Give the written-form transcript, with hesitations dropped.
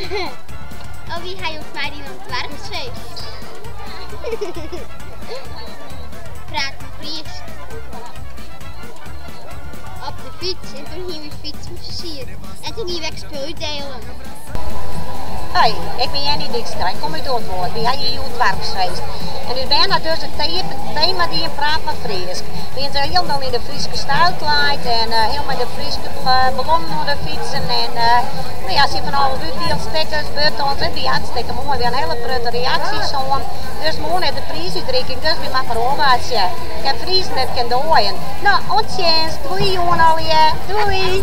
Oh, wy ha jûn mei oan it doarpsfeest. Praat mar Frysk. Op de fyts en toen hiene we fytsen fersierd. En toen giene we ek spul útdielen. Hoi, ik bin Jenny Dykstra, ik kom út Aldwâld. Wy ha hjir hjoed doarpsfeest. En ús bern ha dus it tema dien Praat mar Frysk. We binne hielendal yn de Fryske styl klaaid en hielendal de Fryske blommen oan de fytsen. En no ja, se fan alles útdield, stickers, buttons. It wie hartstikke moai. Wy ha in hiele protte reaksjes hân. Dus moarn is de priisútrikking, dus wy moatte mar ôfwachtsje. Ik ha Friezen net kin doaien. No, oant sjen. Doei jûn allegear. Doei.